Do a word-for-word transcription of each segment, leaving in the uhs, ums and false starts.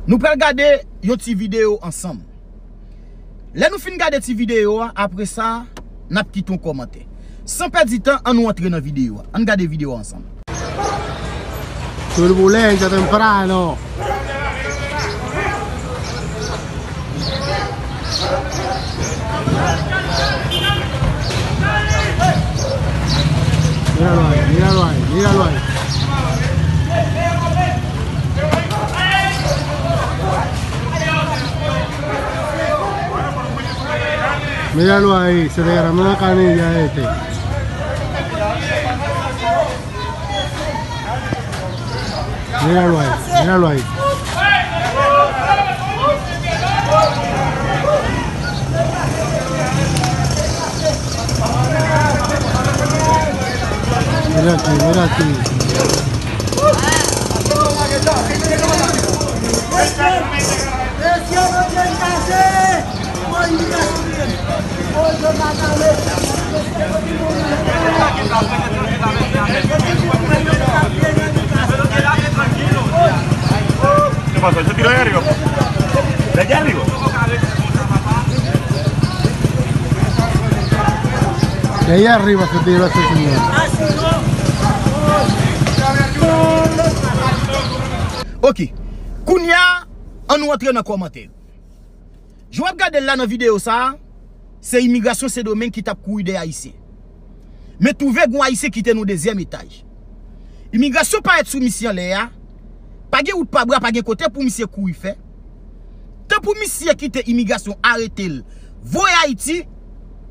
Nou pral gade yon ti videyo ansanm. Lè nou fin gade ti videyo a, apre sa, n ap kite yon kòmantè. San pèdi tan, an nou antre nan videyo a. Ann gade videyo a ansanm. Turbulencia temprano. Míralo ahí, míralo ahí, míralo ahí. Míralo ahí, se le ganó la canilla este. Míralo ahí, míralo ahí. Mira aquí, mira aquí. De allá arriba se tiró ese señor. Ok. Kounya, an nou antre nan kòmantè. Jan w ap gade l la nan videyo sa a, se imigrasyon Sendomeng ki t ap kouri dèyè Ayisyen. Men twouve gen yon Ayisyen kite nan yon dezyèm etaj. Imigrasyon parèt sou misye anlè a, pa gen wout pa bra, pa gen kote pou misye kouri fè. Tan pou misye kite imigrasyon arete l, voye Ayiti,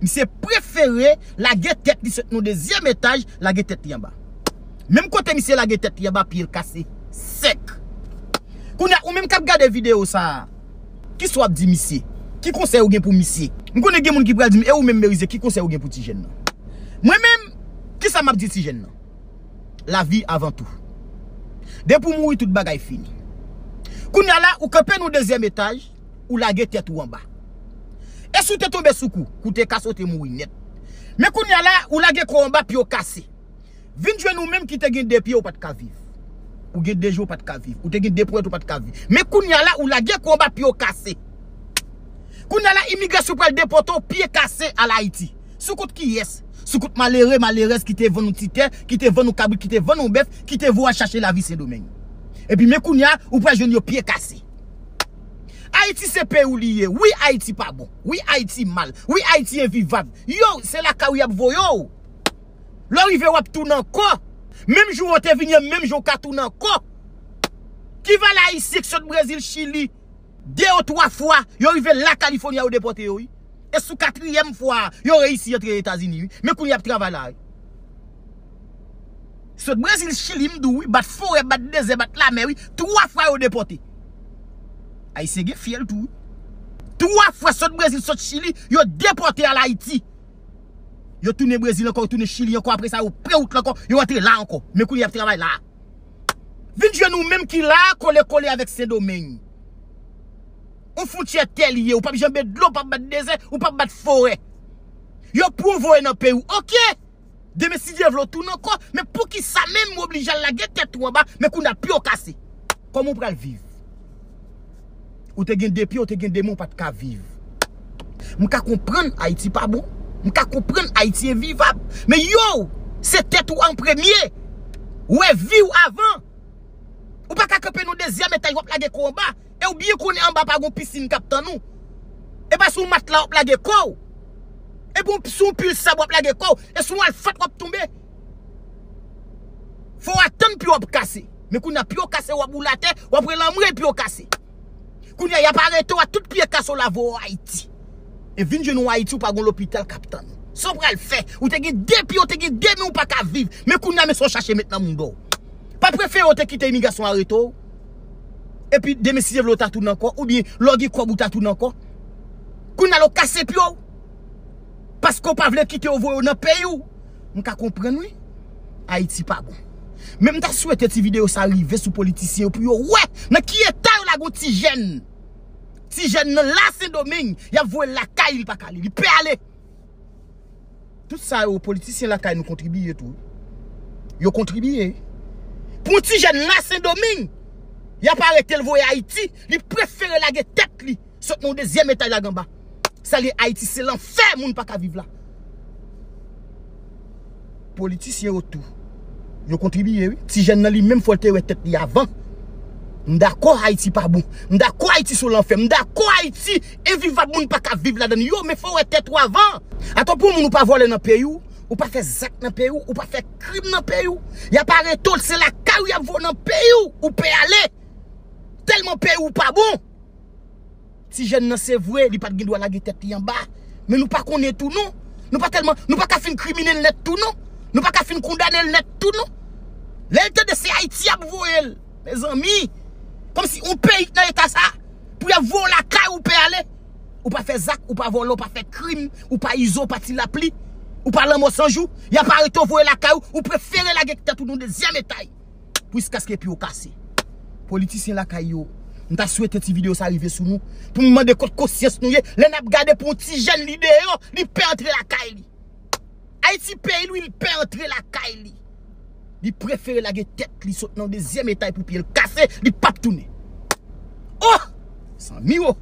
misye prefere lage tèt li sot nan yon dezyèm etaj, lage tèt li anba. Menm kote misye lage tèt li anba, pye l kase sèk. Kounya, ou menm k ap gade videyo sa a, kisa w ap di misye? Ki konsèy ou gen pou misye? M konnen gen moun ki pral di m, e ou menm Merize, ki konsèy ou gen pou ti jèn nan? Mwen menm, kisa m ap di ti jèn nan? Lavi avan tou. Depi w mouri, tout bagay fini. Kounya la, ou kanpe nan yon dezyèm etaj, ou lage tèt ou anba. E si w te tonbe sou kou, kou te kase, w te mouri nèt. Men kounya la, ou lage kò w anba, pye w kase. Vin jwenn ou menm ki te gen de pye, ou pa t ka viv. Ou gen de je, ou pa t ka viv. Ou te gen de pwent, ou pa t ka viv. Men kounya la, ou lage kò w anba, pye w kase. Kounya la, imigrasyon pral depòte w, pye kase, al Ayiti. Sou kont kiyès? Sou kont malere, malerèz ki te vann ou ti tè, ki te vann ou kabrit, ki te vann ou bèf, ki te voye al chache lavi Sendomeng. Epi men kounya, ou pral jwenn yo pye kase. Ayiti se peyi w li ye. Wi, Ayiti pa bon. Wi, Ayiti mal. Wi, Ayiti envivab. Yo, se lakay ou y ap voye w. Lè w rive, w ap tounen ankò. Menm jan w te vini an, menm jan w ka tounen ankò. Ki valè Ayisyen k sot Brezil, Chili, de ou twa fwa, yo rive la Kalifòni a, yo depòte yo, wi. E sou katriyèm fwa a, yo reyisi antre Etazini, wi. Men kounye a y ap travay la, wi. Sot Brezil, Chili, m di w, wi, bat forè, bat dezè, bat lamè, wi. Twa fwa yo depòte. Ayisyen gen fyèl tou, wi. Twa fwa sot Brezil, sot Chili, yo depòte al Ayiti. Yo tounen Brezil ankò, yo tounen Chili ankò, apre sa yo pran wout la ankò, yo antre la ankò. Men kounye a y ap travay la. Vin jwenn ou menm ki la, kole kole avèk Sendomeng. Yon fwontyè tè li ye, ou p ap janbe dlo, ou p ap bat dezè, ou p ap bat forè. Yo pran w voye nan peyi w, oke. Demen si Dye vle w tounen ankò, men poukisa menm w oblije al lage tèt ou anba, men kounye a pye w kase? Kòman w pral viv? Ou te gen de pye, ou te gen de men, ou pa t ka viv. M ka konprann Ayiti pa bon. M ka konprann Ayiti envivab. Men yo, se tèt ou an premye. Wè vi w avan. Ou pa ka kanpe nan dezyèm etaj, w ap lage kò w anba. E w byen konnen anba pa gon pisin k ap tann ou. E pa sou matla w ap lage kò w. E bon, sou pil sab w ap lage kò w. E sou alfat w ap tonbe. Fò w atann pye w ap kase. Men kounye a pye w kase, w ap woule atè, w ap rele anmwey pye w kase. Kounye a y ap arete w a tout pye kase w la voye w Ayiti. E vin jwenn ou Ayiti, ou pa gon lopital k ap tann ou. Sa w pral fè? Ou te gen de pye, ou te gen de men, ou pa ka viv. Men kounye a men sa w chache met nan mouda w. Pa prefere w te kite imigrasyon arete w? Epi demen si Dye vle w ta tounen ankò, oubyen lè w gen kòb ou ta tounen ankò. Kounye a la w kase pye w. Paske w pa vle kite yo voye w nan peyi w. M ka konprann wi. Ayiti pa bon. Men m ta swete ti videyo sa rive sou politisyen yo pou yo wè nan ki eta yo lage yon ti jèn. Ti jèn nan la Sendomeng, y ap voye l lakay li, li pa ka ale, li pè ale. Tout sa yo, politisyen lakay nou kontribiye tou. Yo kontribiye. Pou yon ti jèn la Sendomeng, Y ap arete l voye Ayiti, li prefere lage tèt li sot nan yon dezyèm etay lage anba. Sa li ye, Ayiti se lanfè, moun pa ka viv la. Politisyen yo tou, yo kontribiye, wi. Ti jèn nan li menm fò l te wè tèt li avan. M dakò Ayiti pa bon. M dakò Ayiti se yon lanfè. M dakò Ayiti envivab, moun pa ka viv ladan l. Yo, men fò w wè tèt ou avan. Atò pou yon moun ou pa vòlè nan peyi w, ou pa fè zak nan peyi w, ou pa fè krim nan peyi w, y ap arete w, se lakay ou y ap voye w nan peyi w, ou pè ale. Tèlman peyi w pa bon. Ti jèn nan se vre, li pa t gen dwa lage tèt li anba. Men nou pa konnen tou non. Nou pa tèlman, nou pa ka fin kriminèl nèt tou non. Nou pa ka fin kondane l nèt tou non. Lè l tande se Ayiti y ap voye l. Mezanmi, kòmsi yon peyi k nan eta sa, pou y ap voye w lakay ou pè ale. Ou pa fè zak, ou pa vòlè, ou pa fè krim, ou pa izo, ou pa ti lapli, ou pa lanmò san jou, y ap arete w voye lakay ou, ou prefere lage tèt ou nan dezyèm etay. Jiskaske pye w kase. Politisyen lakay yo, m ta swete ti videyo sa rive sou nou, pou m mande kot konsyans nou ye, lè n ap gade pou yon ti jèn li deyò, li pè antre lakay li. Ayiti peyi l wi, li pè antre lakay li. Li prefere lage tèt li sot nan dezyèm etay pou pye l kase, li p ap tounen. Oh! Sanmi wo!